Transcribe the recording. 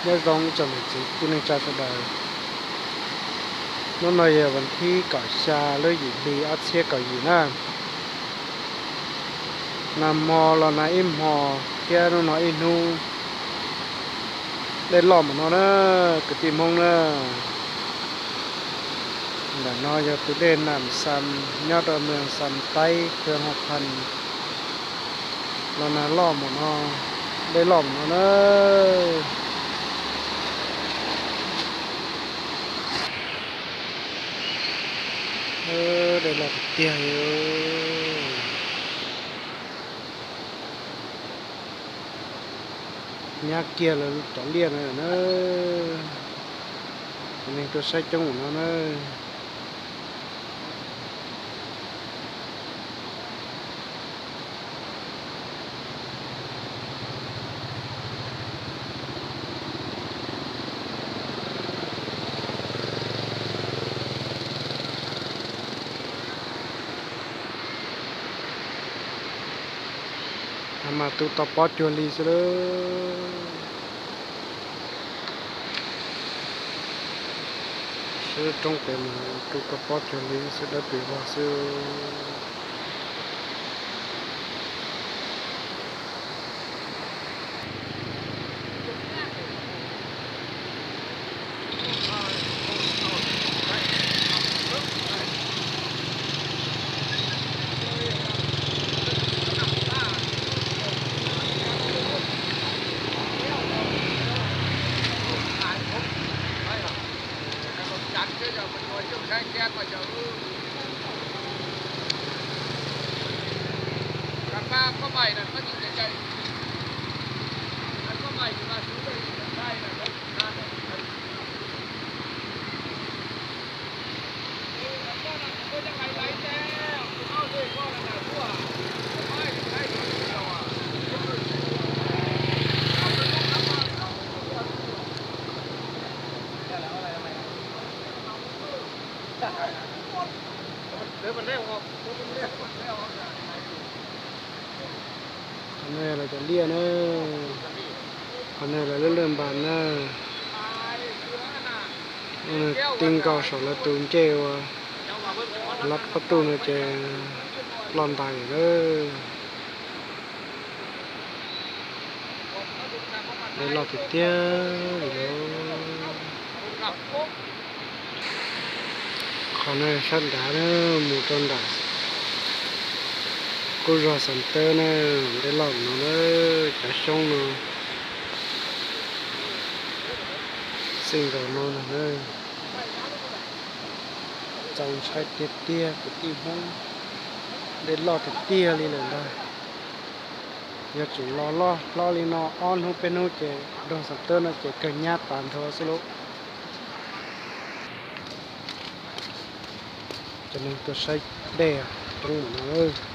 Nyob zoo ib tsoom niam txiv kwv tij neej tsa sawv daws. Hnub no yog vas thib kaum xya lub yim hli ob txhiab kaum yim na. Nag hmo los nag ib hmo thiab hnub no ib hnub. Dej loj mus no na, kwv tij Hmoob na. Ntawm no yog tus dej Nam Xam nyob rau moos Xam Taib, khw Hoo Phas. Los nag loj mus no, dej loj mus no na. Dej loj tiag tiag li. Nyab kiag lawv cov liaj no na. Neeg tuaj saib coob mus no na. Mas tu tau pob cuag li xwb lawm. Sab roob pem mas tu tau pob cuag li xwb, dawb paug vog xwb. Qhov no lawv cov liaj na, qhov no lawv lub laj npas na. Tib nkaus saum lawv tus ncej uas lab pob tuj no ces ploj ntais lawm. Dej loj tiag tiag li. Qhov no sab nrad na, mus rau nram qub zos Xam Tawb na, dej loj no na, cov xyoob no xij nkaus no na. Txaus ntshai tiag tiag kwv tij Hmoob, dej loj tiag tiag li lawm ntag. Yog tseem los loj hlob li no ob hnub peb hnub ces nroog Xam Tawb no ces kawg nyab tas nrho xwb lauj. Cov neeg tuaj saib dej coob mus no.